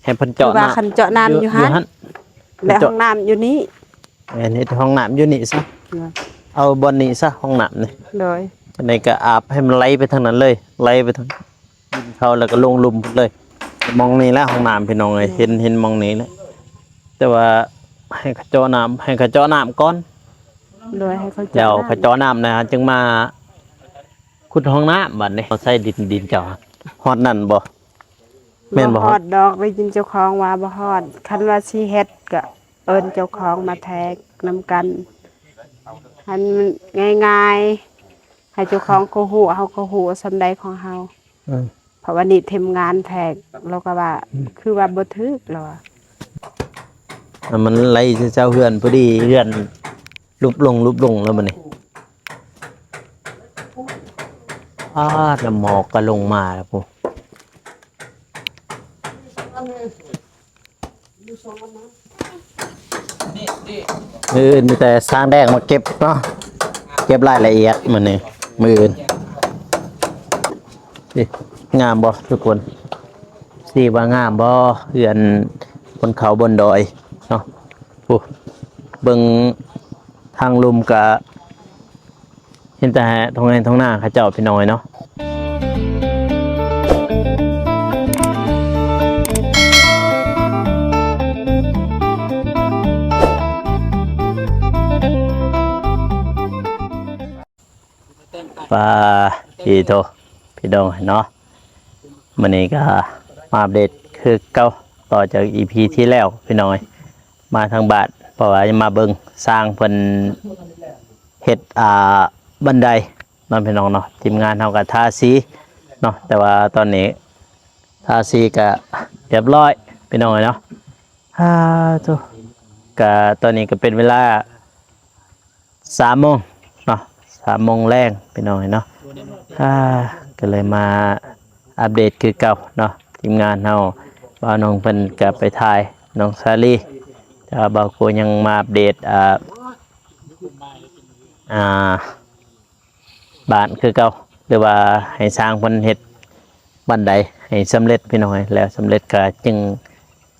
ໃຫ້ເພິ່ນເຈາະ ຄືວ່າ ນ້ຳ ຄັນເຈາະນ້ຳຢູ່ຫັ້ນ ຢູ່ຫັ້ນ ແລະ ເຈາະ ຫ້ອງນ້ຳຢູ່ນີ້ ແມ່ນ ເຮັດຫ້ອງນ້ຳຢູ່ນີ້ຊະ ໂດຍ ເອົາບ່ອນນີ້ຊະ ຫ້ອງນ້ຳນີ້ ໂດຍ ຈັ່ງໃດກໍອາບໃຫ້ມັນໄຫຼໄປທາງນັ້ນເລີຍ ໄຫຼໄປທາງ ກິນເຂົ້າແລ້ວກໍລົງລຸ່ມພຸ້ນເລີຍ. ໝ່ອງນີ້ແຫຼະຫ້ອງນ້ຳ ພີ່ນ້ອງເອີຍ ເຫັນ ເຫັນໝ່ອງນີ້ແຫຼະ ແຕ່ວ່າໃຫ້ເຂົາເຈາະນ້ຳ ໃຫ້ເຂົາເຈາະນ້ຳກ່ອນ ໂດຍ ໃຫ້ເຂົາເຈາະ ແລ້ວເຂົາເຈາະນ້ຳນະ ຈຶ່ງມາຂຸດຫ້ອງນ້ຳ. ບັດນີ້ເຮົາໃຊ້ດິນ ດິນເຈົ້າຮອດນັ້ນບໍ່? ແມ່ນບໍ່? ບໍ່ຮອດດອກ ໄດ້ຍິນເຈົ້າຂອງວ່າບໍ່ຮອດ. ຄັນວ່າຊິເຮັດກໍເອີ້ນເຈົ້າຂອງມາແທກນຳກັນ ໃຫ້ມັນງ່າຍໆ ໃຫ້ເຈົ້າຂອງເຂົາຮູ້ ເຮົາກໍຮູ້ສ່ຳໃດຂອງເຮົາ. ເອີ ເພາະວ່ານີ້ທີມງານແທກ ລາວກໍວ່າ ອືມ ຄືວ່າບໍ່ຖືກ ລາວວ່າ ມັນໄຫຼເຈົ້າເຮືອນພໍດີ ເຮືອນຫຼຸບລົງ ຫຼຸບລົງແລ້ວບັດນີ້. ອ້າ ນ້ຳໝອກກໍລົງມາແລ້ວພຸ້ນ. ມື້ອື່ນມີແຕ່ຊ່າງແດງມາເກັບເນາະ ເກັບລາຍລະອຽດມື້ນີ້ ມື້ອື່ນ. ນີ້ ງາມບໍ່ທຸກຄົນ? ຊິວ່າງາມບໍ່? ເຮືອນບົນເຂົາບົນດອຍເນາະ. ໂອ້ ເບິ່ງທາງລຸ່ມກະ ເຫັນແຕ່ທົ່ງໄຮ່ທົ່ງນາເຂົາເຈົ້າ ພີ່ນ້ອງເອີຍເນາະ. ປາທີ່ໂທ ພີ່ນ້ອງເນາະ ມື້ນີ້ກໍມາອັບເດດຄືເກົ່າ ຕໍ່ຈາກອີພີທີ່ແລ້ວ ພີ່ນ້ອງເອີຍ. ມາທາງບ້ານ ເພາະວ່າຈະມາເບິ່ງຊ່າງເພິ່ນເຮັດ ອ່າ ບັນໄດເນາະ ພີ່ນ້ອງເນາະ. ທີມງານເຮົາກໍທາສີເນາະ ແຕ່ວ່າຕອນນີ້ທາສີກໍຮຽບຮ້ອຍ ພີ່ນ້ອງເອີຍເນາະ. ອາ ໂທ້ ກະຕອນນີ້ກໍເປັນເວລາສາມໂມງເນາະ ສາມໂມງແລງ ພີ່ນ້ອງເອີຍເນາະ. ອາ ກໍເລີຍມາອັບເດດຄືເກົ່າເນາະ. ທີມງານເຮົາ ບ່າວໜຸ່ງເພິ່ນກໍໄປຖ່າຍນ້ອງສາລີ ແຕ່ວ່າບ່າວໂກຍັງມາອັບເດດ ອ່າ ອ່າ ບ້ານຄືເກົ່າ ຫຼືວ່າໃຫ້ຊ່າງເພິ່ນເຮັດບັນໄດໃຫ້ສຳເລັດ ພີ່ນ້ອງເອີຍ. ແລ້ວສຳເລັດກໍຈຶ່ງ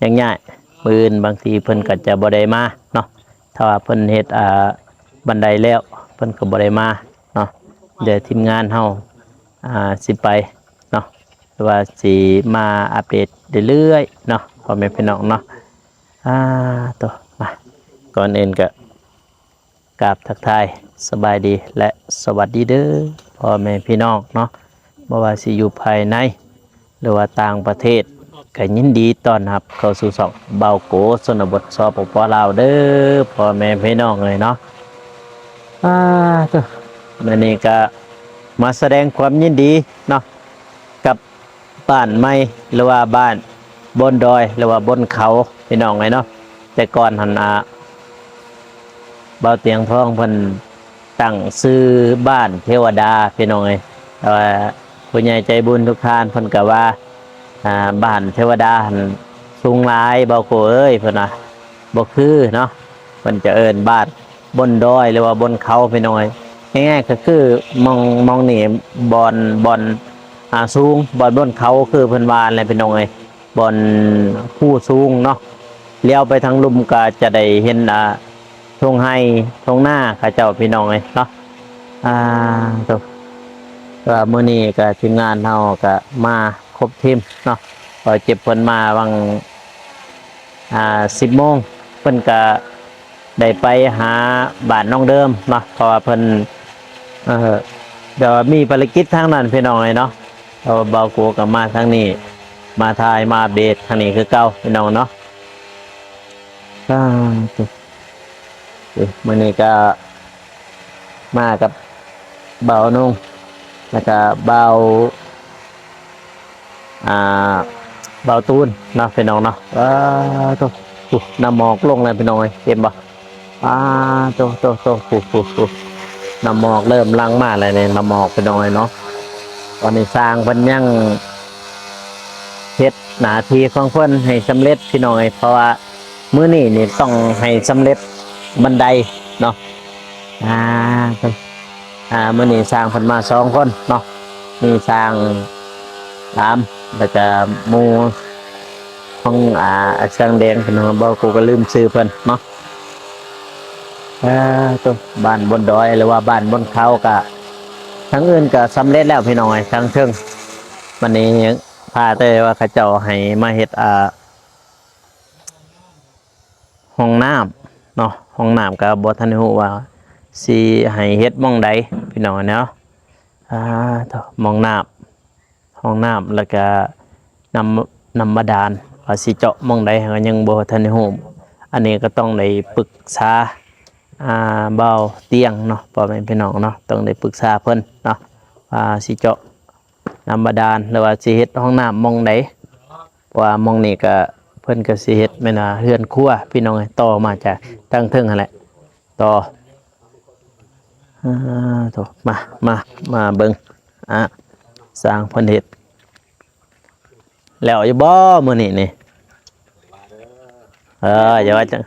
ຍັກຍ້າຍ ມື້ອື່ນບາງທີເພິ່ນກໍຈະບໍ່ໄດ້ມາເນາະ. ຖ້າວ່າເພິ່ນເຮັດ ອ່າ ບັນໄດແລ້ວ ເພິ່ນກໍບໍ່ໄດ້ມາເນາະ. ດຽວທີມງານເຮົາ ອ່າ ຊິໄປເນາະ ຫຼືວ່າຊິມາອັບເດດເລື້ອຍໆເນາະ ພໍ່ແມ່ພີ່ນ້ອງເນາະ. ອາ ໂຕ ມາ ກ່ອນອື່ນກໍ ກາບທັກທາຍສະບາຍດີ ແລະ ສະຫວັດດີເດີພໍ່ແມ່ພີ່ນ້ອງເນາະ ບໍ່ວ່າຊິຢູ່ພາຍໃນ ຫຼືວ່າຕ່າງປະເທດ ກໍຍິນດີຕ້ອນຮັບເຂົ້າສູ່ຊ່ອງບ່າວໂກຊົນນະບົດ ສປປ ລາວ ເດີ ພໍ່ແມ່ພີ່ນ້ອງເອີຍເນາະ. ອາ ໂທ້ ມື້ນີ້ກໍມາສະແດງຄວາມຍິນດີເນາະ ກັບ ບ້ານໃໝ່ ຫຼືວ່າບ້ານບົນດອຍ ຫຼືວ່າບົນເຂົາ ພີ່ນ້ອງເອີຍເນາະ. ແຕ່ກ່ອນຫັ້ນ ອ່າ ບ່າວຕຽງທອງເພິ່ນຕັ້ງຊື່ບ້ານເທວະດາ ພີ່ນ້ອງເອີຍ. ແຕ່ວ່າຜູ້ໃຫຍ່ໃຈບຸນທຸກທ່ານເພິ່ນກໍວ່າ ອ່າ ບ້ານເທວະດາຫັ້ນສູງຫຼາຍ ບ່າວໂກເອີຍ ເພິ່ນວ່າ ບໍ່ຄືເນາະ ເພິ່ນຈະເອີ້ນບ້ານ ບົນດອຍ ຫຼືວ່າບົນເຂົາ ພີ່ນ້ອງເອີຍ. ງ່າຍໆກໍຄືໝ່ອງ ໝ່ອງນີ້ ບ່ອນ ບ່ອນ ອ່າ ສູງ ບ່ອນບົນເຂົາ ຄືເພິ່ນວ່າແຫຼະ ພີ່ນ້ອງເອີຍ ບ່ອນພູສູງເນາະ. ລຽວໄປທາງລຸ່ມກໍຈະໄດ້ເຫັນ ອ່າ ທົ່ງໄຮ່ທົ່ງນາເຂົາເຈົ້າ ພີ່ນ້ອງເອີຍເນາະ. ອ່າ ໂທ້ ແຕ່ວ່າມື້ນີ້ກໍທີມງານເຮົາກໍມາຄົບທີມເນາະ ເຂົາເຈັບເພິ່ນມາຫວ່າງ ອ່າ ສິບໂມງ ເພິ່ນກະໄດ້ໄປຫາບ້ານນ້ອງເດີມເນາະ ເພາະວ່າເພິ່ນ ເອີ ແບບວ່າມີພາລະກິດທາງນັ້ນ ພີ່ນ້ອງເອີຍເນາະ. ເອົາ ບ່າວໂກກໍມາທາງນີ້ ມາຖ່າຍ ມາອັບເດດທາງນີ້ຄືເກົ່າ ພີ່ນ້ອງເນາະ. ອ່າ ໂຕ ເອີ ມື້ນີ້ກໍ ມາກັບບ່າວນົງ ແລ້ວກະບ່າວ ອ່າ ບ່າວຕູນເນາະ ພີ່ນ້ອງເນາະ. ເອີ ໂທ້ ຜູ້ ນ້ຳໝອກລົງແລ້ວ ພີ່ນ້ອງເອີຍ ເຫັນບໍ່? ອ່າ ໂທ້ ໂທ້ ໂທ້ ຜູ້ ຜູ້ ຜູ້ ນ້ຳໝອກເລີ່ມຫຼັ່ງມາແລ້ວນີ້ ນ້ຳໝອກ ພີ່ນ້ອງເອີຍເນາະ. ຕອນນີ້ຊ່າງເພິ່ນຍັງເຮັດໜ້າທີ່ຂອງເພິ່ນໃຫ້ສຳເລັດ ພີ່ນ້ອງເອີຍ ເພາະວ່າ ມື້ນີ້ນີ້ຕ້ອງໃຫ້ສຳເລັດບັນໄດເນາະ. ອ່າ ເພິ່ນ ອ່າ ມື້ນີ້ຊ່າງເພິ່ນມາສອງຄົນເນາະ ມີຊ່າງສາມ ແລ້ວກະໝູ່ ຂອງ ອ່າ ຊ່າງແດງ ພີ່ນ້ອງ ເວົ້າ ກູກໍລືມຊື່ເພິ່ນເນາະ. ອ່າ ໂຕ ບ້ານບົນດອຍ ຫຼືວ່າບ້ານບົນເຂົາ ກະ ທາງອື່ນກະສຳເລັດແລ້ວ ພີ່ນ້ອງເອີຍ ທາງເທິງ. ບັດນີ້ພາແຕ່ວ່າເຂົາເຈົ້າໃຫ້ມາເຮັດ ອ່າ ຫ້ອງນ້ຳເນາະ, ຫ້ອງນ້ຳກໍບໍ່ທັນຮູ້ວ່າຊິໃຫ້ເຮັດໝ່ອງໃດ ພີ່ນ້ອງເນາະ. ອ່າ ໂຕ ໝ່ອງນ້ຳ ຫ້ອງນ້ຳ ແລ້ວກະນ້ຳ ນ້ຳບາດານ ວ່າຊິເຈາະໝ່ອງໃດ ເຮົາກໍຍັງບໍ່ທັນໄດ້ຮູ້. ອັນນີ້ກໍຕ້ອງໄດ້ປຶກສາ ອ່າ ບ່າວຕຽງເນາະ ພໍ່ແມ່ພີ່ນ້ອງເນາະ, ຕ້ອງໄດ້ປຶກສາເພິ່ນເນາະ ວ່າຊິເຈາະນ້ຳບາດານ ຫຼືວ່າຊິເຮັດຫ້ອງນ້ຳໝ່ອງໃດ. ເພາະວ່າໝ່ອງນີ້ກໍ ເພິ່ນກໍຊິເຮັດແມ່ນວ່າເຮືອນຄົວ ພີ່ນ້ອງເອີຍ, ຕໍ່ມາຈາກທາງເທິງຫັ້ນແຫຼະ ຕໍ່. ອ່າ ໂຕ ມາ ມາ ມາເບິ່ງ ອ່າ ຊ່າງເພິ່ນເຮັດແລ້ວຢູ່ບໍ່ມື້ນີ້ນີ້? ເອີ ຢ່າວ່າຈັ່ງ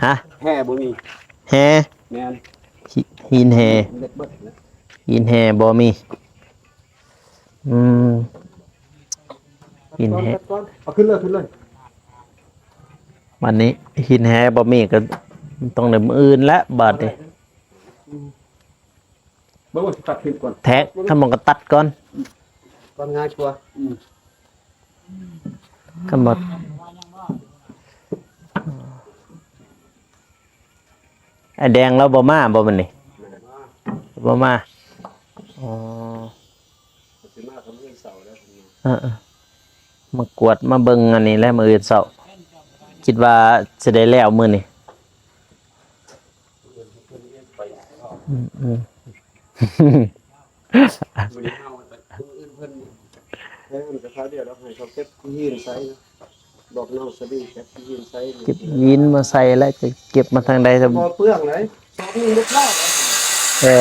ຮະ? ແຮ່ບໍ່ມີ. ແຮ່? ແມ່ນ. ຫີ ຫີນແຮ່ ເລັກເບິດນະ. ຫີນແຮ່ບໍ່ມີ. ອືມ ຫີນແຮ່ ເອົາຂຶ້ນເລີຍ ຂຶ້ນເລີຍ. ບັດນີ້ຫີນແຮ່ບໍ່ມີ ກໍຕ້ອງໄດ້ມື້ອື່ນແຫຼະບາດນີ້. ອືມ ເບິ່ງວ່າຊິຕັດຖິ້ມກ່ອນ ແທກ ຄັນບໍ່ກໍຕັດກ່ອນ ກ່ອນງ່າຍກວ່າ. ອືມ ຄັນບໍ່ ອ້າຍແດງລາວບໍ່ມາບໍ່ມື້ນີ້? ບໍ່ມາ. ອໍ ຊິມາກໍມື້ເສົາແລ້ວ. ເອີໆ ມາກວດມາເບິ່ງອັນນີ້ແຫຼະ ມື້ອື່ນເຊົ້າ ຄິດວ່າຊິໄດ້ແລ້ວມື້ນີ້. ອືມໆ ມື້ນີ້ເຮົາ ມື້ອື່ນເພິ່ນ ແລ້ວກໍຄາວດຽວ ແລ້ວໃຫ້ເຂົາເກັບຫີນໃສ່ນະ. ບອກນ້ອງສະບີເກັບຫີນໃສ່ ເກັບຫີນມາໃສ່ແລ້ວຈະເກັບມາທາງໃດ? ບໍ່ເປືອງເລີຍ ສອບໜຶ່ງບໍ່ພໍ. ເອີ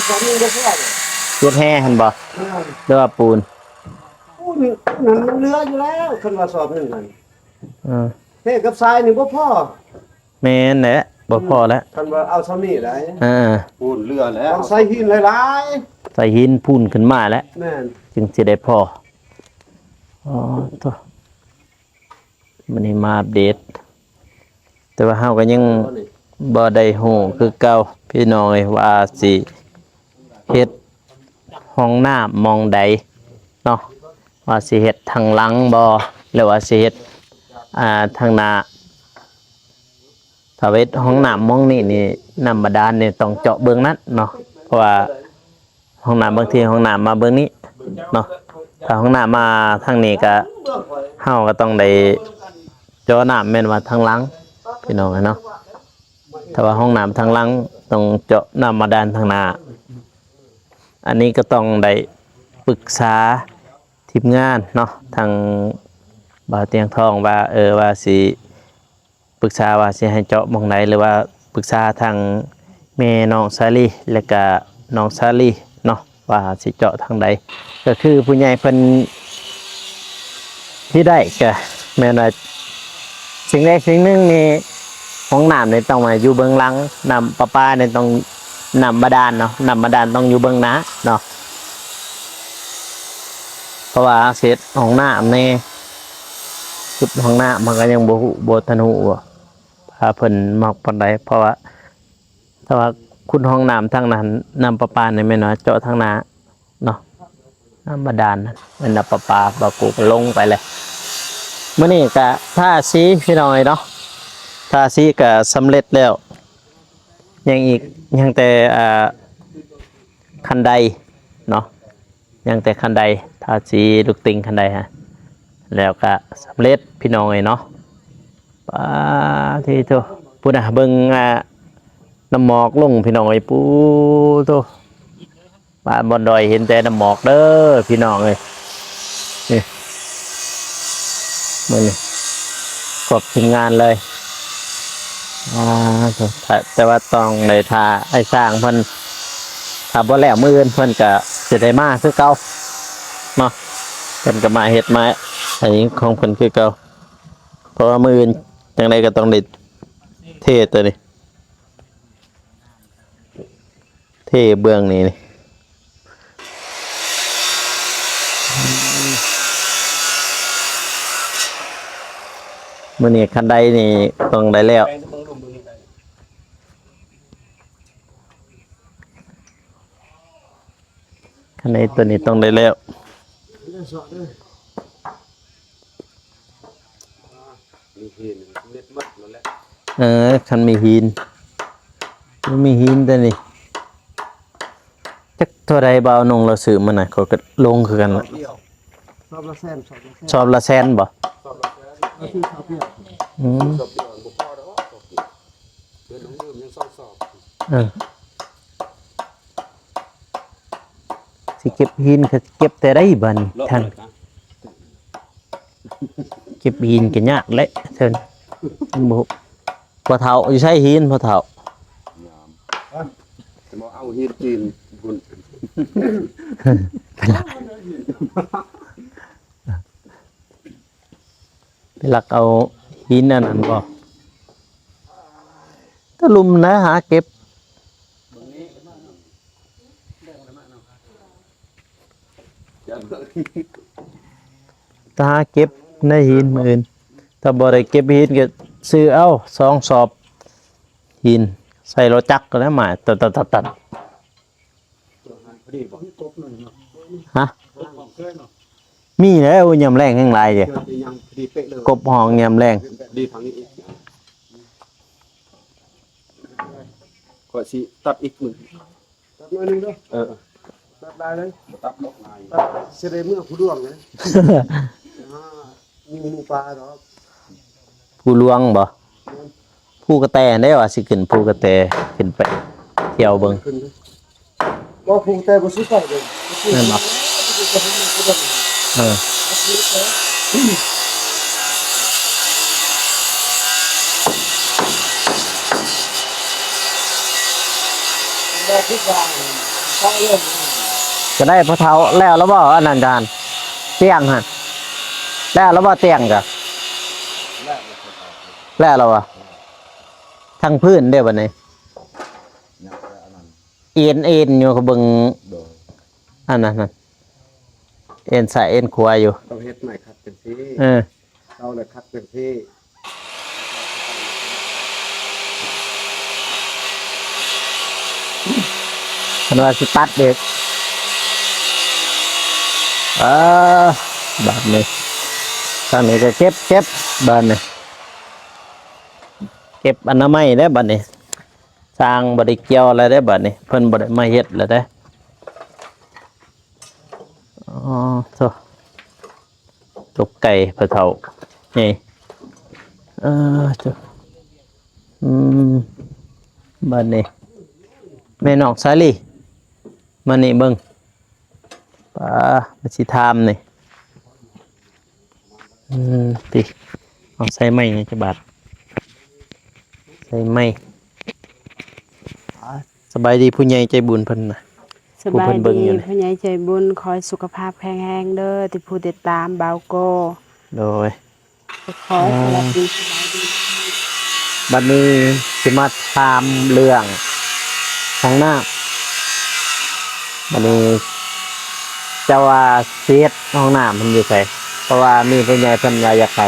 ສອບໜຶ່ງບໍ່ພໍ. ເຮັດແຮ່ຫັ້ນບໍ່? ແມ່ນ. ຫຼືວ່າປູນ? ປູນນັ້ນມັນເຫຼືອຢູ່ແລ້ວ ຄັນວ່າສອບໜຶ່ງຫັ້ນ. ເອີ ແຮ່ກັບຊາຍນີ້ບໍ່ພໍ. ແມ່ນແຫຼະ ບໍ່ພໍແລ້ວ ຄັນວ່າເອົາສ່ຳນີ້ໄດ໋. ເອີ ປູນເຫຼືອແລ້ວ ຕ້ອງໃສ່ຫີນຫຼາຍໆ ໃສ່ຫີນປູນຂຶ້ນມາແລ້ວ. ແມ່ນ ຈຶ່ງຊິໄດ້ພໍ. ອໍ ໂທ້ ມື້ນີ້ມາອັບເດດ ແຕ່ວ່າເຮົາກໍຍັງບໍ່ໄດ້ຮູ້ຄືເກົ່າ ພີ່ນ້ອງເອີຍ ວ່າຊິເຮັດຫ້ອງນ້ຳໝ່ອງໃດເນາະ, ວ່າຊິເຮັດທາງຫຼັງບໍ່ ຫຼືວ່າຊິເຮັດ ອ່າ ທາງໜ້າ. ຖ້າເຮັດຫ້ອງນ້ຳໝ່ອງນີ້ນີ້ ນ້ຳບາດານນີ້ຕ້ອງເຈາະເບື້ອງນັ້ນເນາະ ເພາະວ່າ ຫ້ອງນ້ຳ ບາງທີຫ້ອງນ້ຳມາເບື້ອງນີ້ເນາະ, ຖ້າຫ້ອງນ້ຳມາທາງນີ້ກະ ເຮົາກໍຕ້ອງໄດ້ເຈາະນ້ຳແມ່ນວ່າທາງຫຼັງ ພີ່ນ້ອງເອີຍເນາະ. ຖ້າວ່າຫ້ອງນ້ຳທາງຫຼັງ ຕ້ອງເຈາະນ້ຳບາດານທາງໜ້າ. ອັນນີ້ກໍຕ້ອງໄດ້ປຶກສາທີມງານເນາະ ທາງບ່າວຕຽງທອງວ່າ ເອີ ວ່າຊິ ປຶກສາວ່າຊິໃຫ້ເຈາະໝ່ອງໃດ ຫຼືວ່າປຶກສາທາງແມ່ນ້ອງສາລີ ແລະກະນ້ອງສາລີເນາະ ວ່າຊິເຈາະທາງໃດ. ກໍຄືຜູ້ໃຫຍ່ເພິ່ນທີ່ໄດ້ກະແມ່ນວ່າ ສິ່ງໃດສິ່ງໜຶ່ງນີ້ ຫ້ອງນ້ຳນີ້ຕ້ອງມາຢູ່ເບື້ອງຫຼັງ, ນ້ຳປະປານີ້ຕ້ອງ ນ້ຳບາດານເນາະ, ນ້ຳບາດານຕ້ອງຢູ່ເບື້ອງໜ້າເນາະ. ເພາະວ່າເຮັດຫ້ອງນ້ຳແດ່ ຂຸດຫ້ອງນ້ຳ ເຮົາກໍຍັງບໍ່ຮູ້ ບໍ່ທັນຮູ້ວ່າ ວ່າເພິ່ນມັກປານໃດ. ເພາະວ່າ ຖ້າວ່າຂຸດຫ້ອງນ້ຳທາງນັ້ນ ນ້ຳປະປານີ້ແມ່ນວ່າເຈາະທາງໜ້າເນາະ, ນ້ຳບາດານ ແມ່ນນ້ຳປະປາ ບ່າວກູກໍລົງໄປແລ້ວ. ມື້ນີ້ກະທາສີ ພີ່ນ້ອງເອີຍເນາະ, ທາສີກະສຳເລັດແລ້ວ. ຍັງອີກ ຍັງແຕ່ ອ່າ ຄັນໄດເນາະ, ຍັງແຕ່ຄັນໄດ ທາສີລູກຕິ່ງຄັນໄດຫັ້ນ ແລ້ວກະສຳເລັດ ພີ່ນ້ອງເອີຍເນາະ. ປາດໂທ້ ພຸ້ນນະ ເບິ່ງ ອ່າ ນ້ຳໝອກລົງ ພີ່ນ້ອງເອີຍ. ປູໂທ້ ບ້ານບ່ອນດອຍເຫັນແຕ່ນ້ຳໝອກເດີ ພີ່ນ້ອງເອີຍ. ນີ້ ເບິ່ງນີ້ ຄວບທີມງານເລີຍ. ອ່າ ແຕ່ ແຕ່ວ່າຕ້ອງໄດ້ຖ້າອ້າຍຊ່າງເພິ່ນ ຖ້າບໍ່ແລ້ວມື້ອື່ນເພິ່ນກະຊິໄດ້ມາຄືເກົ່າເນາະ, ເພິ່ນກະມາເຮັດມາອັນນີ້ຂອງເພິ່ນຄືເກົ່າ. ເພາະວ່າມື້ອື່ນຈັ່ງໃດກໍຕ້ອງໄດ້ເທຕົວນີ້ ເທເບື້ອງນີ້ ນີ້ ອືມ ອືມ. ມື້ນີ້ຄັນໄດນີ້ຕ້ອງໄດ້ແລ້ວ. ຄັນໄດຕົວນີ້ຕ້ອງໄດ້ແລ້ວ. ມີຫີນເມັດໝົດແລ້ວແຫຼະ. ເອີ ຄັນມີຫີນ ບໍ່ມີຫີນແຕ່ນີ້ ຈັກເທົ່າໃດ ບ່າວນົງລາວຊື້ມື້ນັ້ນ ຂ້ອຍກໍຫຼົງຄືກັນລະ. ສອບລະແສນ ສອບລະແສນ ສອບລະແສນບໍ່? ສອບລະແສນ ເຮົາຊື້ສອບດຽວ. ອືມ ສອບດຽວບໍ່ພໍດອກ ສອບດຽວ ເດືອນໜຶ່ງລືມຍັງສອງສອບ. ເອີ ຊິເກັບຫີນ ເກັບແຕ່ໃດບາດນີ້ ເນາະ ທ່ານ ເກັບຫີນກໍຍາກແຫຼະ ເຊີນ ບໍ່ ພໍ່ເຖົ້າ ຢູ່ໃສຫີນພໍ່ເຖົ້າ? ຍາມ ຈະມາເອົາຫີນຈີນພຸ້ນ ໄປລັກ ໄປລັກເອົາຫີນອັນນັ້ນບໍ່? ຕະລຸ່ມນະ ຫາເກັບ ຕາເກັບໃນຫີນມື້ອື່ນ ຖ້າບໍ່ໄດ້ເກັບຫີນກໍຊື້ເອົາສອງສອບຫີນ ໃສ່ລົດຈັກກໍໄດ້ມາ ຕັດໆໆໆ. ຮະ? ມີແລ້ວ ຍາມແລງແຮ່ງຫຼາຍເດ້ ກົບຫ້ອງຍາມແລງ. ຂ້ອຍຊິຕັດອີກມື້ ຕັດໜ້ອຍໜຶ່ງເດີ. ເອີ ຕັດຫຼາຍເລີຍ ບໍ່ຕັດດອກຫຼາຍ ຕັດຊິໄດ້ເມືອພູຫຼວງເລີຍ. ອ່າ ມີໝູປ່າດອກ. ພູຫຼວງບໍ່? ແມ່ນ ພູກະແຕເດ້ ວ່າຊິຂຶ້ນພູກະແຕ ຂຶ້ນໄປທ່ຽວເບິ່ງ. ບໍ່ ພູກະແຕບໍ່ຊິໄປເດ້. ແມ່ນບໍ່? ເອີ ກໍໄດ້ພໍ່ເຖົ້າ. ແລ້ວລະບໍ່ອັນນັ້ນຈານ ຕຽງຫັ້ນ ແລ້ວລະບໍ່ຕຽງກະ? ແລ້ວລະບໍ່? ທາງພື້ນເດ້ບັດນີ້ ເອັນເອັນຢູ່ ເບິ່ງ ໂດຍ ອັນນັ້ນ ເອັນຊ້າຍເອັນຂວາຢູ່ ຕ້ອງເຮັດໃໝ່ຄັດຈັ່ງຊີ້. ເອີ ເອົາແລ້ວຄັດຈັ່ງຊີ້ ເພິ່ນວ່າຊິຕັດອີກ. ເອີ ບາດນີ້ ທາງນີ້ກໍເກັບ ເກັບ ບາດນີ້ ເກັບອະນາໄມແລ້ວບາດນີ້ ຊ່າງບໍ່ໄດ້ກ່ຽວແລ້ວເດ້ ບາດນີ້ເພິ່ນບໍ່ໄດ້ມາເຮັດແລ້ວເດ້. ອໍ ໂທ້ ຕົກໄກ່ພໍ່ເຖົ້າໃຫຍ່. ເອີ ໂທ້ ອືມ ບາດນີ້ແມ່ນ້ອງສາລີ ມານີ້ເບິ່ງ ປ້າ ມາຊິຖາມນີ້. ອືມ ຕິ ເອົາໃສ່ໄມ້ນີ້ຈັກບາດ ໃສ່ໄມ້. ສະບາຍດີຜູ້ໃຫຍ່ໃຈບຸນເພິ່ນນະ ສະບາຍດີ ຜູ້ເພິ່ນເບິ່ງຢູ່ນີ້ ຜູ້ໃຫຍ່ໃຈບຸນ ຂໍໃຫ້ສຸຂະພາບແຂງແຮງເດີ ທີ່ຜູ້ຕິດຕາມບ່າວໂກ. ໂດຍ ຂໍສະບາຍດີ ສະບາຍດີ. ບັດນີ້ຊິມາຖາມເລື່ອງຫ້ອງນ້ຳ ບັດນີ້ ເຈົ້າວ່າຊິເຮັດຫ້ອງນ້ຳມັນຢູ່ໃສ? ເພາະວ່າມີຜູ້ໃຫຍ່ເພິ່ນວ່າຢາກໃຫ້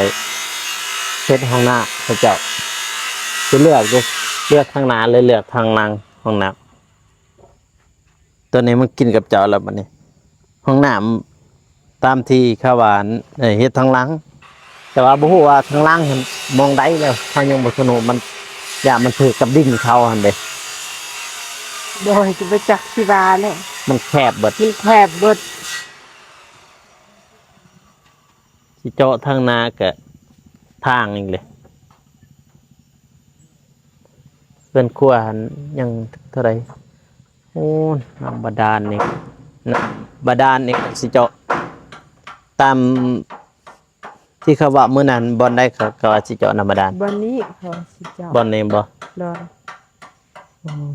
ເຮັດຫ້ອງນ້ຳໃຫ້ເຈົ້າ ຊິເລືອກຢູ່ ເລືອກທາງໜ້າ ຫຼື ເລືອກທາງຫຼັງຫ້ອງນ້ຳ? ຕົວນີ້ມັນກິນກັບເຈົ້າແລ້ວບັດນີ້ ຫ້ອງນ້ຳ ຕາມທີ່ເຂົາວ່າ ເອີ ເຮັດທາງຫຼັງ ແຕ່ວ່າບໍ່ຮູ້ວ່າທາງຫຼັງຫັ້ນໝ່ອງໃດແລ້ວ ເຮົາຍັງບໍ່ທັນຮູ້ ມັນ ຢ້ານມັນຖືກກັບດິນເຂົາຫັ້ນເດ້. ໂດຍ ຈະໄປຈັກຊິວ່າແຫຼະ ມັນແຄບເບິດ ມັນແຄບເບິດ. ຊິເຈາະທາງໜ້າກະທາງອີກເລີຍ ເຮືອນຄົວຫັ້ນຍັງເທົ່າໃດ. ໂອ້ ນ້ຳບາດານນີ້ ນ້ຳບາດານນີ້ກໍຊິເຈາະຕາມທີ່ເຂົາເວົ້າມື້ນັ້ນ ບ່ອນໃດເຂົາກໍວ່າຊິເຈາະນ້ຳບາດານ ບ່ອນນີ້ເຂົາຊິເຈາະ ບ່ອນນີ້ບໍ່? ໂດຍ ອືມ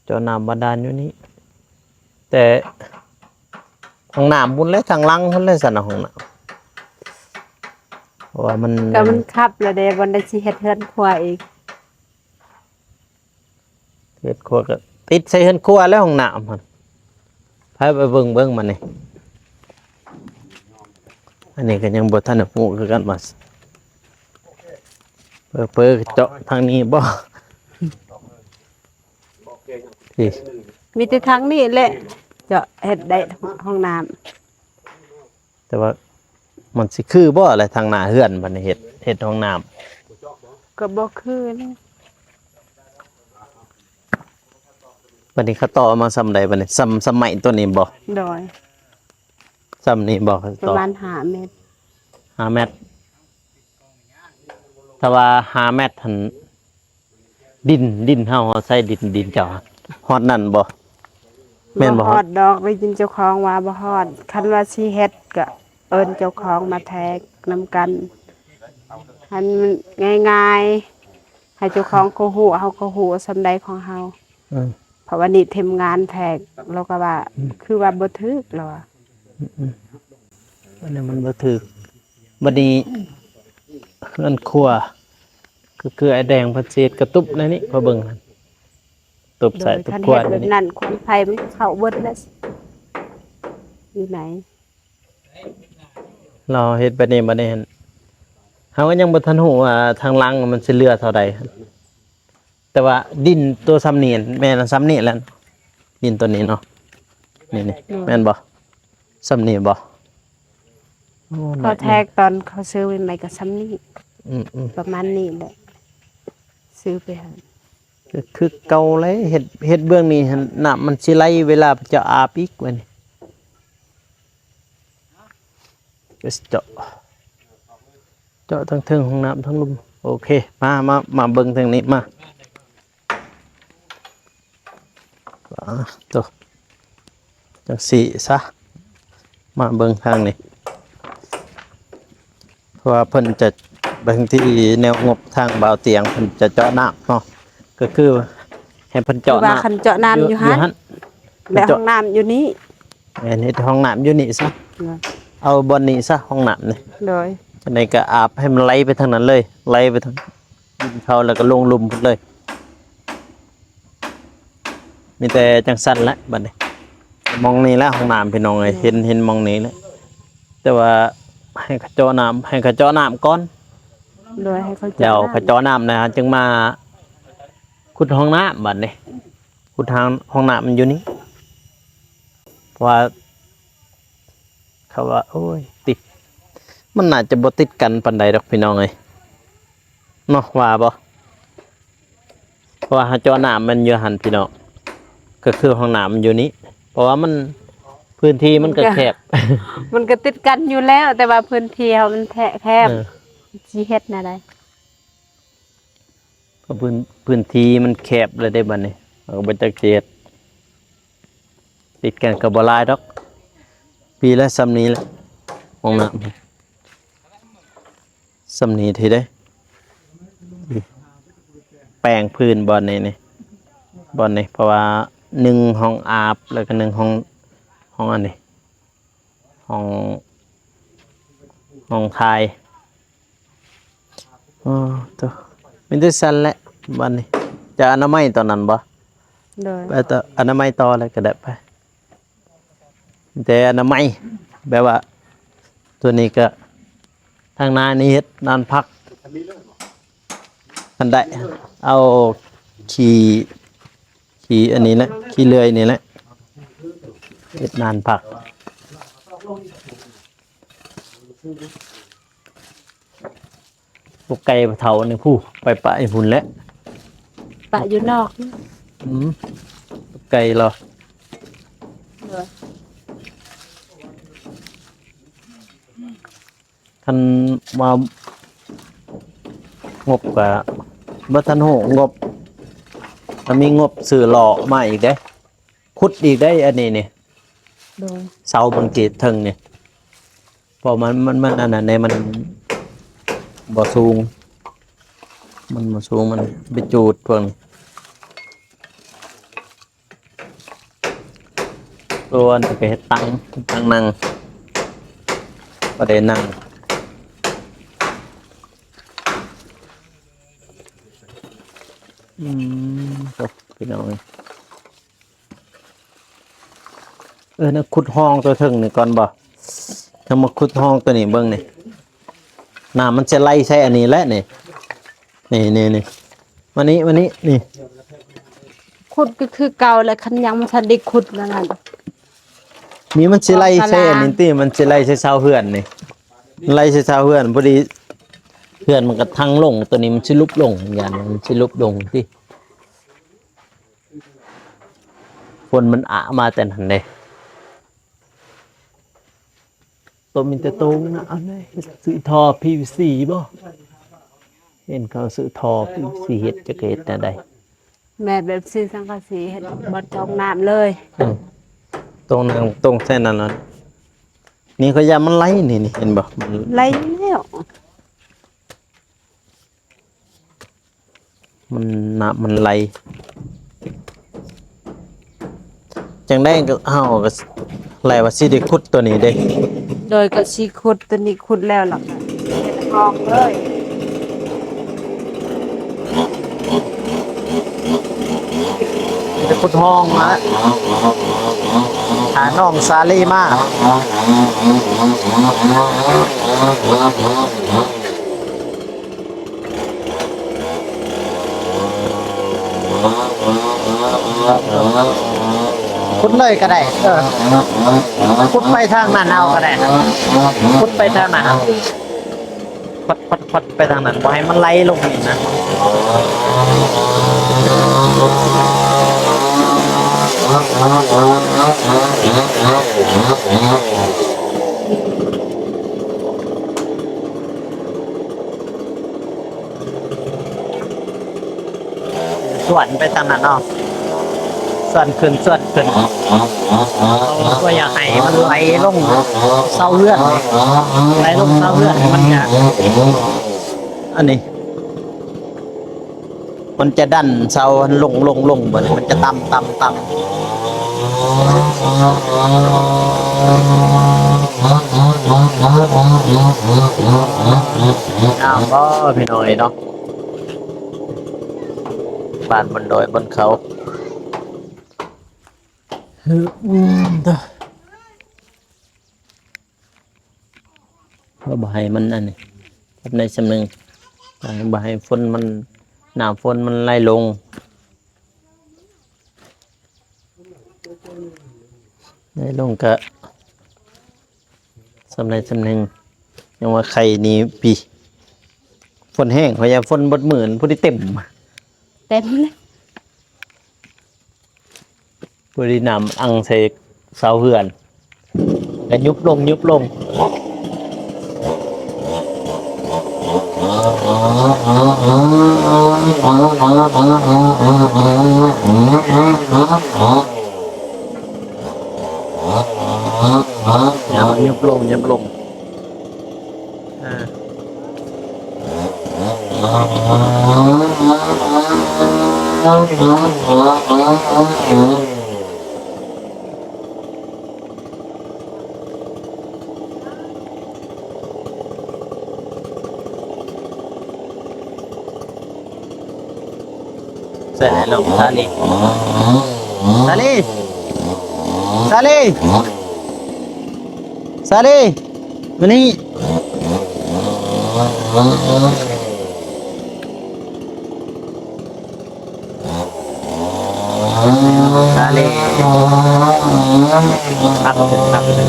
ເຈາະນ້ຳບາດານຢູ່ນີ້ ແຕ່ຫ້ອງນ້ຳພຸ້ນແຫຼະ ທາງຫຼັງພຸ້ນແຫຼະຊັ້ນນະ ຫ້ອງນ້ຳ ເພາະວ່າມັນ ກໍມັນຄັບແລ້ວເດ້ ບ່ອນໃດຊິເຮັດເຮືອນຄົວອີກ ເຮືອນຄົວກໍຕິດໃສ່ເຮືອນຄົວແລ້ວ ຫ້ອງນ້ຳຫັ້ນ ໃຜໄປເບິ່ງ ເບິ່ງມານີ້. ອັນນີ້ກໍຍັງບໍ່ທັນຮູ້ຄືກັນວ່າ ເປີເປີເຈາະທາງນີ້ບໍ່ ນີ້ ມີແຕ່ທາງນີ້ແຫຼະ ເຈາະເຮັດໄດ້ຫ້ອງນ້ຳ. ແຕ່ວ່າມັນຊິຄືບໍ່ລະ ທາງໜ້າເຮືອນບັດນີ້ເຮັດ ເຮັດຫ້ອງນ້ຳ ກໍບໍ່ຄືເລີຍ. ບັດນີ້ເຂົາຕໍ່ມາສ່ຳໃດບັດນີ້ ສ່ຳ ສ່ຳໄມ້ຕົວນີ້ບໍ່? ໂດຍ ສ່ຳນີ້ບໍ່? ປະມານຫ້າແມັດ ຫ້າແມັດ ຖ້າວ່າຫ້າແມັດຫັ້ນ ດິນ ດິນເຮົາ ເຮົາໃຊ້ດິນ ດິນເຈົ້າຮອດນັ້ນບໍ່? ແມ່ນບໍ່? ບໍ່ຮອດດອກ ໄດ້ຍິນເຈົ້າຂອງວ່າບໍ່ຮອດ. ຄັນວ່າຊິເຮັດກໍເອີ້ນເຈົ້າຂອງມາແທກນຳກັນ ໃຫ້ມັນງ່າຍໆ ໃຫ້ເຈົ້າຂອງເຂົາຮູ້ ເຮົາກໍຮູ້ສ່ຳໃດຂອງເຮົາ. ເອີ ເພາະວ່ານີ້ທີມງານແທກ ລາວກໍວ່າ ອືມ ຄືວ່າບໍ່ຖືກ ລາວວ່າ ອືມໆ ອັນນີ້ມັນບໍ່ຖືກ. ບັດນີ້ເຮືອນຄົວ ກໍຄືອ້າຍແດງເພິ່ນຊິເຮັດກະຕຸບໃນນີ້ ຂໍເບິ່ງຫັ້ນ ຕຸບໃສ່ ໂດຍ ຕຸບ ຄັນ ຄົວ ເຮັດແບບນັ້ນ ຄວັນໄຟມັນກໍເຂົ້າເບິດແລ້ວ ຢູ່ໃນ ລາວເຮັດແບບນີ້ ບັດນີ້ຫັ້ນ ເຮົາກໍຍັງບໍ່ທັນຮູ້ວ່າທາງຫຼັງມັນຊິເຫຼືອເທົ່າໃດ. ແຕ່ວ່າດິນຕົວສ່ຳນີ້ແມ່ນສ່ຳນີ້ແຫຼະ ດິນຕົວນີ້ເນາະ ນີ້ໆ ໂດຍ ແມ່ນບໍ່? ສ່ຳນີ້ບໍ່? ໂອ້ ເຂົາແທກຕອນເຂົາຊື້ໃໝ່ໆ ກໍສ່ຳນີ້ ອືມໆ ປະມານນີ້ແຫຼະ ຊື້ໄປຫັ້ນ ກໍຄືເກົ່າເລີຍ. ເຮັດ ເຮັດເບື້ອງນີ້ຫັ້ນ ນ້ຳມັນຊິໄຫຼເວລາເຈົ້າອາບອີກ ບັດນີ້ ເຈາະ ເຈາະທັງເທິງຫ້ອງນ້ຳທັງລຸ່ມ. ໂອເຄ ມາ ມາ ມາເບິ່ງທາງນີ້ ມາ ອາ ໂຕ ຈັ່ງຊີ້ຊະ ມາເບິ່ງທາງນີ້ ເພາະວ່າເພິ່ນຈະ ບາງທີແນວງົບທາງບ່າວຕຽງເພິ່ນຈະເຈາະນ້ຳເນາະ ກໍຄືໃຫ້ເພິ່ນເຈາະ ຄືວ່າ ນ້ຳ ຄັນເຈາະນ້ຳຢູ່ຫັ້ນ ຢູ່ຫັ້ນ ແລະ ຫ້ອງນ້ຳຢູ່ນີ້ ແມ່ນ ເຮັດຫ້ອງນ້ຳຢູ່ນີ້ຊະ ໂດຍ ເອົາບ່ອນນີ້ຊະ ຫ້ອງນ້ຳນີ້ ໂດຍ ຈັ່ງໃດກໍອາບໃຫ້ມັນໄຫຼໄປທາງນັ້ນເລີຍ ໄຫຼໄປທາງດິນເຂົາ ແລ້ວກໍລົງລຸ່ມພຸ້ນເລີຍ. ມີແຕ່ຈັ່ງຊັ້ນແຫຼະບັດນີ້ ໝ່ອງນີ້ແຫຼະຫ້ອງນ້ຳ ພີ່ນ້ອງເອີຍ ໂດຍ ເຫັນ ເຫັນໝ່ອງນີ້ແຫຼະ ແຕ່ວ່າໃຫ້ເຂົາເຈາະນ້ຳ ໃຫ້ເຂົາເຈາະນ້ຳກ່ອນ ໂດຍ ໃຫ້ເຂົາເຈາະ ແລ້ວເຂົາເຈາະນ້ຳ ນ້ຳແລ້ວຈຶ່ງມາຂຸດຫ້ອງນ້ຳບັດນີ້ ຂຸດທາງຫ້ອງນ້ຳມັນຢູ່ນີ້ ເພາະວ່າ ເຂົາວ່າ ໂອ້ຍ ຕິດ ມັນໜ້າຈະບໍ່ຕິດກັນປານໃດດອກ ພີ່ນ້ອງເອີຍ ເນາະ ວ່າບໍ່? ເພາະວ່າເຮົາເຈາະນ້ຳມັນຢູ່ຫັ້ນ ພີ່ນ້ອງ ກໍຄືຫ້ອງນ້ຳມັນຢູ່ນີ້ ເພາະວ່າມັນ ພື້ນທີ່ມັນກໍແຄບ ມັນກໍ ມັນກໍຕິດກັນຢູ່ແລ້ວ ແຕ່ວ່າພື້ນທີ່ເຮົາມັນແທ- ແຄບ ເອີ ຊິເຮັດແນວໃດ? ກໍພື້ນ- ພື້ນທີ່ມັນແຄບແລ້ວເດ້ບັດນີ້ ເຮົາກໍບໍ່ຈັກຊິເຮັດ ຕິດກັນກໍບໍ່ຫຼາຍດອກ ປີລະສ່ຳນີ້ແຫຼະ ຫ້ອງນ້ຳ ສ່ຳນີ້ທີເດ້ ແປງພື້ນບ່ອນນີ້ນີ້ ບ່ອນນີ້ ເພາະວ່າໜຶ່ງຫ້ອງອາບ ແລ້ວກໍໜຶ່ງຫ້ອງ ຫ້ອງອັນນີ້ ຫ້ອງ ຫ້ອງຖ່າຍ ອໍ ໂຕ ມີແຕ່ຊັ້ນແຫຼະ ບັດນີ້ ຈະອະນາໄມຕອນນັ້ນບໍ່? ໂດຍ ໄປຕໍ່ອະນາໄມຕໍ່ເລີຍກໍໄດ້ ໄປ ແຕ່ອະນາໄມ ແບບວ່າ ຕົວນີ້ກໍ ທາງໜ້ານີ້ເຮັດນານພັກ ອັນໃດ ເອົາຂີ້ ຂີ້ອັນນີ້ແຫຼະ ຂີ້ເລື່ອຍນີ້ແຫຼະ ເຮັດນານພັກ ພວກໄກ່ເຖົ້ານີ້ ຜູ້ ໄປປະຢູ່ພຸ້ນແຫຼະ ປະຢູ່ນອກ ອືມ ໄກ່ລະ ໂດຍ ຄັນວ່າງົບກະບໍ່ທັນຮູ້ງົບ ຖ້າມີງົບຊື້ລໍ້ມາອີກເດ້ ຂຸດອີກໄດ້ ອັນນີ້ນີ້ ໂດຍ ເສົາມັນກີດເທິງນີ້ ເພາະມັນ ມັນ ມັນອັນນັ້ນແດ່ ມັນບໍ່ສູງ ມັນບໍ່ສູງ ມັນໄປຈູດພວກນີ້. ສ່ວນໄປເຮັດຕັ່ງ ຕັ່ງນັ່ງ ບໍ່ໄດ້ນັ່ງ ອືມ ໂອ້ ພີ່ນ້ອງເອີຍ ເອີ ນະ ຂຸດຮ່ອງຕົວເທິງນີ້ກ່ອນບໍ່? ເຮົາມາຂຸດຮ່ອງໂຕນີ້ເບິ່ງນີ້ ນ້ຳມັນຊິໄຫຼໃສ່ອັນນີ້ແຫຼະນີ້ ນີ້ໆໆ ມານີ້ ມານີ້ ນີ້ ຂຸດກໍຄືເກົ່າແຫຼະ ຄັນຍັງບໍ່ທັນໄດ້ຂຸດນັ້ນນະ ນີ້ມັນຊິໄຫຼໃສ່ອັນນີ້ຕິ ມັນຊິໄຫຼໃສ່ເສົາເຮືອນນີ້ ໄຫຼໃສ່ເສົາເຮືອນ ພໍດີເຮືອນມັນກໍທັງລົງ ໂຕນີ້ມັນຊິຫຼຸບລົງ ຢ້ານມັນຊິຫຼຸບລົງຕິ ຝົນມັນອະມາແຕ່ນັ້ນເດ້. ໂຕມີແຕ່ໂຕງນະ ອັນນີ້ເຮັດຊື້ທໍ່ພີວີຊີບໍ່? ເຫັນເຂົາຊື້ທໍ່ພີວີຊີເຮັດ ຈັກເຮັດແນວໃດ? ແມ່ນແບບຊື້ສັງກະສີເຮັດບ່ອນຕົງນ້ຳເລີຍ. ອືມ ຕົງນ້ຳ ຕົງໃສ່ນັ້ນລະ ນີ້ຂ້ອຍຢ້ານມັນໄຫຼນີ້ ນີ້ເຫັນບໍ່? ມັນໄຫຼແລ້ວ. ມັນ ນ້ຳມັນໄຫຼ ຈັ່ງໃດກໍເຮົາກໍ ແລວ່າຊິໄດ້ຂຸດໂຕນີ້ເດ້. ໂດຍ ກໍຊິຂຸດໂຕນີ້ ຂຸດແລ້ວລະກໍເຮັດຮ່ອງເລີຍ ຊິໄດ້ຂຸດຮ່ອງມາ ຫານ້ອງສາລີມາ. ຂຸດເລີຍກໍໄດ້ ເອີ ຂຸດໄປທາງນັ້ນເອົາກໍໄດ້ ຂຸດໄປທາງນັ້ນ ຄວັດໆໆ ໄປທາງນັ້ນ ບໍ່ໃຫ້ມັນໄຫຼລົງນີ້ນະ. ສວນໄປທາງນັ້ນເນາະ ສວນຂຶ້ນ ສວນຂຶ້ນ ບໍ່ຢາກໃຫ້ມັນໄຫຼລົງເສົາເຮືອນ ໄຫຼລົງເສົາເຮືອນ ມັນຈະ ອັນນີ້ ມັນຈະດັນເສົາຫັ້ນລົງ ລົງ ລົງ ບາດນີ້ມັນຈະຕ່ຳ ຕ່ຳ ຕ່ຳ. ງາມບໍ່ພີ່ນ້ອງເອີຍເນາະ ບ້ານບົນດອຍບົນເຂົາ. ອືມ ເດີ ເພື່ອບໍ່ໃຫ້ມັນອັນນີ້ ເຮັດໄດ້ສ່ຳໜຶ່ງ ບໍ່ໃຫ້ຝົນມັນ ນ້ຳຝົນມັນໄຫຼລົງ ໄຫຼລົງກະສ່ຳໃດສ່ຳໜຶ່ງ. ຍັງວ່າໄຂ່ນີ້ປີ ຝົນແຫ້ງ ຂ້ອຍຢ້ານຝົນເບິດມື້ ພໍດີເຕັມ ເຕັມເລີຍ. ບໍ່ໄດ້ນ້ຳອັ່ງໃສ່ເສົາເຮືອນ ກະຍຸບລົງ ຍຸບລົງ. ຍາວ ຍຸບລົງ ຍຸບລົງ. ອ່າ ໃສ່ແລ້ວ ສາລີ ສາລີ ສາລີ ສາລີ ມານີ້ ສາລີ ຕັກຂຶ້ນ ຕັກຂຶ້ນ.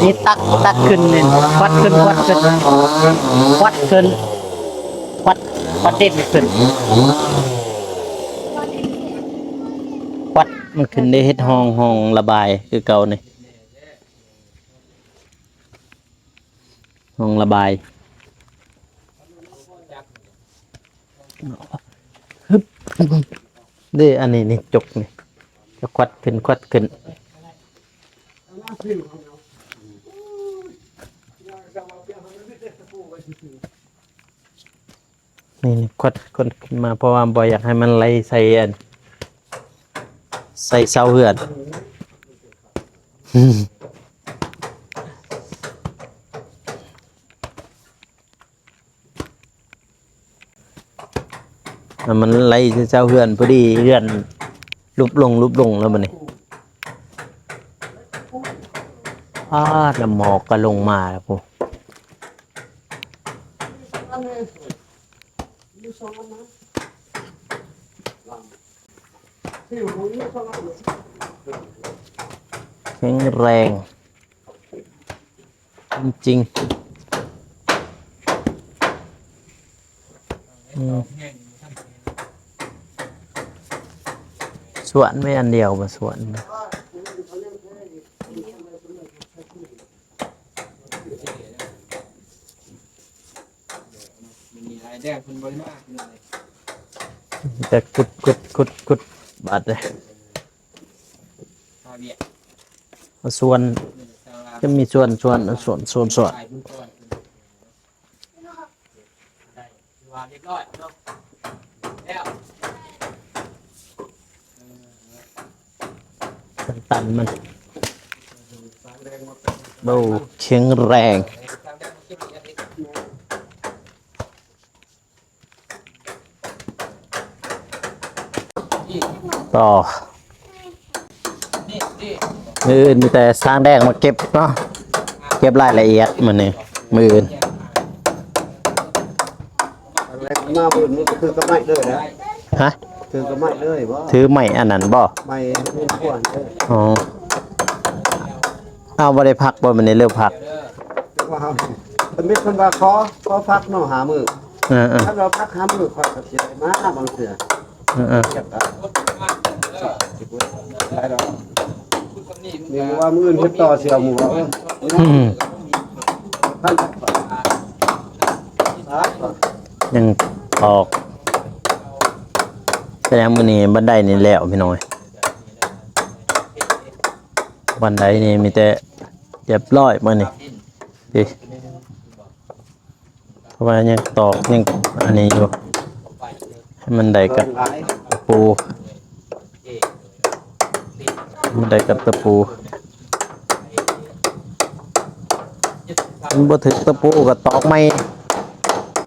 ນີ້ຕັກ ຕັກຂຶ້ນນີ້ ຄວັດຂຶ້ນ ຄວັດຂຶ້ນ ຄວັດຂຶ້ນ ຄວັດ ຄວັດດິນຂຶ້ນ ຄວັດມັນຂຶ້ນໄດ້ເຮັດຮ່ອງ ຮ່ອງລະບາຍຄືເກົ່ານີ້ ຮ່ອງລະບາຍ. ຮຶບ ເດ້ ອັນນີ້ນີ້ ຈົກນີ້ ຈະຄວັດຂຶ້ນ ຄວັດຂຶ້ນ ນີ້ ນີ້ ຄວັດ ຄວັດຂຶ້ນມາ ເພາະວ່າບໍ່ຢາກໃຫ້ມັນໄຫຼໃສ່ອັນ ໃສ່ເສົາເຮືອນ. ມັນໄຫຼໃສ່ເສົາເຮືອນ ພໍດີເຮືອນ ຫຼຸບລົງ ຫຼຸບລົງແລ້ວບັດນີ້. ອາ ນ້ຳໝອກກໍລົງມາແລ້ວພຸ້ນ. ແຂງແຮງຈິງໆ. ອືມ ສວນໄວ້ອັນດຽວບໍ່ ສວນ ແຕ່ຂຸດ ຂຸດ ຂຸດ ຂຸດ ບາດເດ້. ເອົາສວນ ຈະມີສວນ ສວນ ສວນ ສວນ ສວນ ຕັນໆ ມັນ ໂອ້ ແຂງແຮງ. ຕໍ່ ມື້ອື່ນມີແຕ່ຊ່າງແດງມາເກັບເນາະ ເກັບລາຍລະອຽດມື້ນີ້ ມື້ອື່ນ. ມາມື້ອື່ນມັນກໍຖືກກັບໄມ້ເລີຍນະ. ຮະ? ຖືກກັບໄມ້ເລີຍບໍ່? ຖືໄມ້ອັນນັ້ນບໍ່? ໄມ້ເຮືອນຄົວເດີ. ອໍ ເອົາ ບໍ່ໄດ້ພັກບໍ່ມື້ນີ້ ຫຼືພັກ? ວ່າເຮົາ ເພິ່ນມິດເພິ່ນວ່າຂໍ ຂໍພັກເນາະ ຫ້າມື້. ເອີໆ ຄັນວ່າພັກຫ້າມື້ ຂ້ອຍກໍຊິໄດ້ມາບາງເທື່ອ. ເອີໆ ຈັກກໍ ຊິບໍ່ໄດ້ດອກ. ນີ້ວ່າມື້ອື່ນເຮັດຕໍ່ ຊິເອົາໝູ່ວ່າ ເອີ ອືມ ພັກ ພັກ ຍັງຕອກ. ແສດງມື້ນີ້ບັນໄດນີ້ແລ້ວພີ່ນ້ອງເອີຍ. ບັນໄດນີ້ມີແຕ່ຮຽບຮ້ອຍມື້ນີ້ ເອີ ເພາະວ່າຍັງຕອກ ຍັງອັນນີ້ຢູ່ ໃຫ້ມັນໄດ້ກັບຕະປູ ໃຫ້ມັນໄດ້ກັບຕະປູ. ມັນບໍ່ຖືກຕະປູກໍຕອກໃໝ່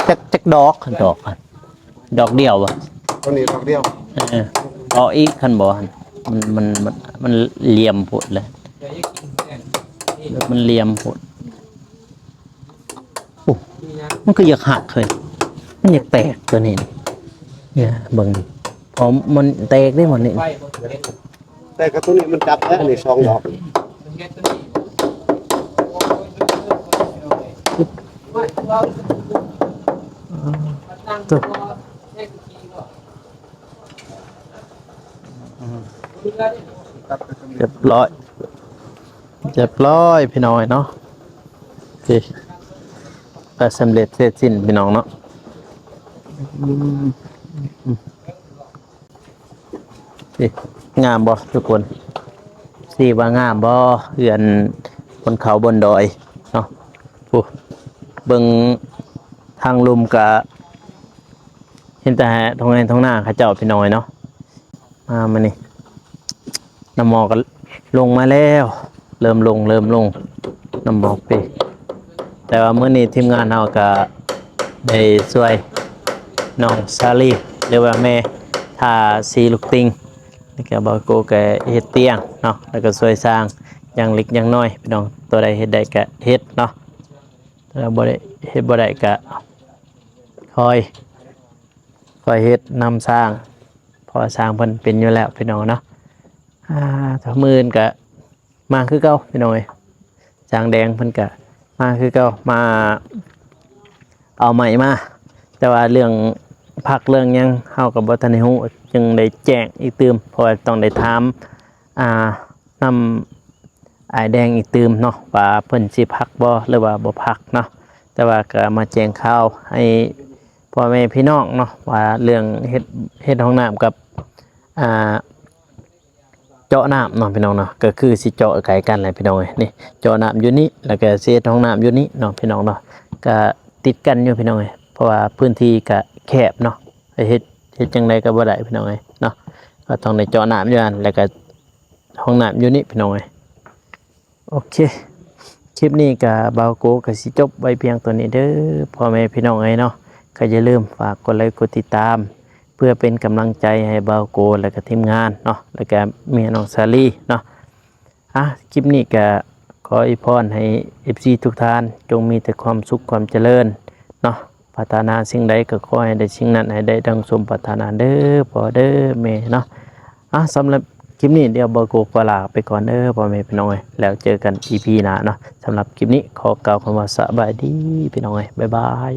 ຈັກ ຈັກດອກ ດອກ ດອກດຽວບໍ່? ຕົວນີ້ດອກດຽວ. ເອີ ເອົາອີກຄັນບໍ່ ມັນ ມັນ ມັນ ມັນຫຼ່ຽມໂພດແຫຼະ ມັນຫຼ່ຽມໂພດ. ໂອ້ ມັນຄືຢາກຫັກເຮີ້ຍ ມັນຢາກແຕກຕົວນີ້ ເບິ່ງ ເພາະມັນແຕກເດ້ໝົດນີ້. ແຕ່ກະຕົວນີ້ມັນຈັບແລ້ວ ອັນນີ້ສອງດອກ. ຮຽບຮ້ອຍ ຮຽບຮ້ອຍພີ່ນ້ອງເນາະ. ໂອເຄ ກໍສຳເລັດເສັດສິ້ນພີ່ນ້ອງເນາະ. ອືມ ນີ້ ງາມບໍ່ທຸກຄົນ? ຊິວ່າງາມບໍ່ ເຮືອນຄົນເຂົາບົນດອຍເນາະ. ໂອ້ ເບິ່ງທາງລຸ່ມກະເຫັນແຕ່ທົ່ງໄຮ່ທົ່ງນາເຂົາເຈົ້າພີ່ນ້ອງເນາະ. ມາມື້ນີ້ ນ້ຳໝອກກໍລົງມາແລ້ວ ເລີ່ມລົງ ເລີ່ມລົງ ນ້ຳໝອກເປ. ແຕ່ວ່າມື້ນີ້ທີມງານເຮົາກໍໄດ້ຊ່ວຍນ້ອງສາລີ ຫຼືວ່າແມ່ ທາສີລູກຕິ່ງ ແລ້ວກໍບ່າວໂກກໍເຮັດຕຽງເນາະ ແລ້ວກໍຊ່ວຍສ້າງຢ່າງເລັກຢ່າງນ້ອຍພີ່ນ້ອງ. ຕົວໃດເຮັດໄດ້ກໍເຮັດເນາະ ຖ້າບໍ່ໄດ້ ເຮັດບໍ່ໄດ້ກໍຄ່ອຍ ຄ່ອຍເຮັດນຳຊ່າງ ເພາະວ່າຊ່າງເພິ່ນເປັນຢູ່ແລ້ວພີ່ນ້ອງເນາະ. ອ່າ ມື້ອື່ນກະມາຄືເກົ່າພີ່ນ້ອງເອີຍ. ຊ່າງແດງເພິ່ນກະມາຄືເກົ່າ ມາເອົາໄມ້ມາ ແຕ່ວ່າເລື່ອງພັກເລື່ອງຫຍັງເຮົາກໍບໍ່ທັນໄດ້ຮູ້ ຈຶ່ງໄດ້ແຈ້ງອີກຕື່ມ ເພາະວ່າຕ້ອງໄດ້ຖາມ ອ່າ ນຳອ້າຍແດງອີກຕື່ມເນາະ ວ່າເພິ່ນຊິພັກບໍ່ ຫຼືວ່າບໍ່ພັກເນາະ. ແຕ່ວ່າກໍມາແຈ້ງຂ່າວໃຫ້ພໍ່ແມ່ພີ່ນ້ອງເນາະ ວ່າເລື່ອງເຮັດ ເຮັດຫ້ອງນ້ຳກັບ ອ່າ ເຈາະນ້ຳເນາະພີ່ນ້ອງເນາະ. ກໍຄືຊິເຈາະໃກ້ກັນແຫຼະພີ່ນ້ອງເອີຍ ນີ້ເຈາະນ້ຳຢູ່ນີ້ ແລ້ວກໍຊິເຮັດຫ້ອງນ້ຳຢູ່ນີ້ເນາະພີ່ນ້ອງເນາະ. ກໍຕິດກັນຢູ່ພີ່ນ້ອງເອີຍ ເພາະວ່າພື້ນທີ່ກໍແຄບເນາະ ເຮັດ ເຮັດຈັ່ງໃດກໍບໍ່ໄດ້ພີ່ນ້ອງເອີຍເນາະ. ກໍຕ້ອງໄດ້ເຈາະນ້ຳຢູ່ຫັ້ນ ແລ້ວກໍ ຫ້ອງນ້ຳຢູ່ນີ້ພີ່ນ້ອງເອີຍ. ໂອເຄ ຄລິບນີ້ກະບ່າວໂກກະຊິຈົບໄວ້ພຽງເທົ່ານີ້ເດີ ພໍ່ແມ່ພີ່ນ້ອງເອີຍເນາະ. ກະຢ່າລືມຝາກກົດໄລກົດຕິດຕາມ ເ ພື່ອເປັນກຳລັງໃຈໃຫ້ບ່າວໂກ ແລະກະທີມງານເນາະ ແລະກະເມຍນ້ອງສາລີເນາະ. ອ່ະ ຄລິບນີ້ກະຂໍອວຍພອນໃຫ້ເອັຟຊີທຸກທ່ານ ຈົ່ງມີແຕ່ຄວາມສຸກຄວາມຈະເລີນເນາະ. ປາດຖະໜາສິ່ງໃດກໍຂໍໃຫ້ໄດ້ສິ່ງນັ້ນ ໃຫ້ໄດ້ດັ່ງສົມປາດຖະໜາເດີພໍ່ເດີແມ່ເນາະ. ອ່ະ ສຳລັບຄລິບນີ້ ດຽວບ່າວໂກຂໍລາໄປກ່ອນເດີພໍ່ແມ່ພີ່ນ້ອງເອີຍ ແລ້ວເຈີກັນອີພີໜ້າເນາະ. ສຳລັບຄລິບນີ້ຂໍກ່າວຄຳວ່າສະບາຍດີພີ່ນ້ອງເອີຍ ບາຍບາຍ.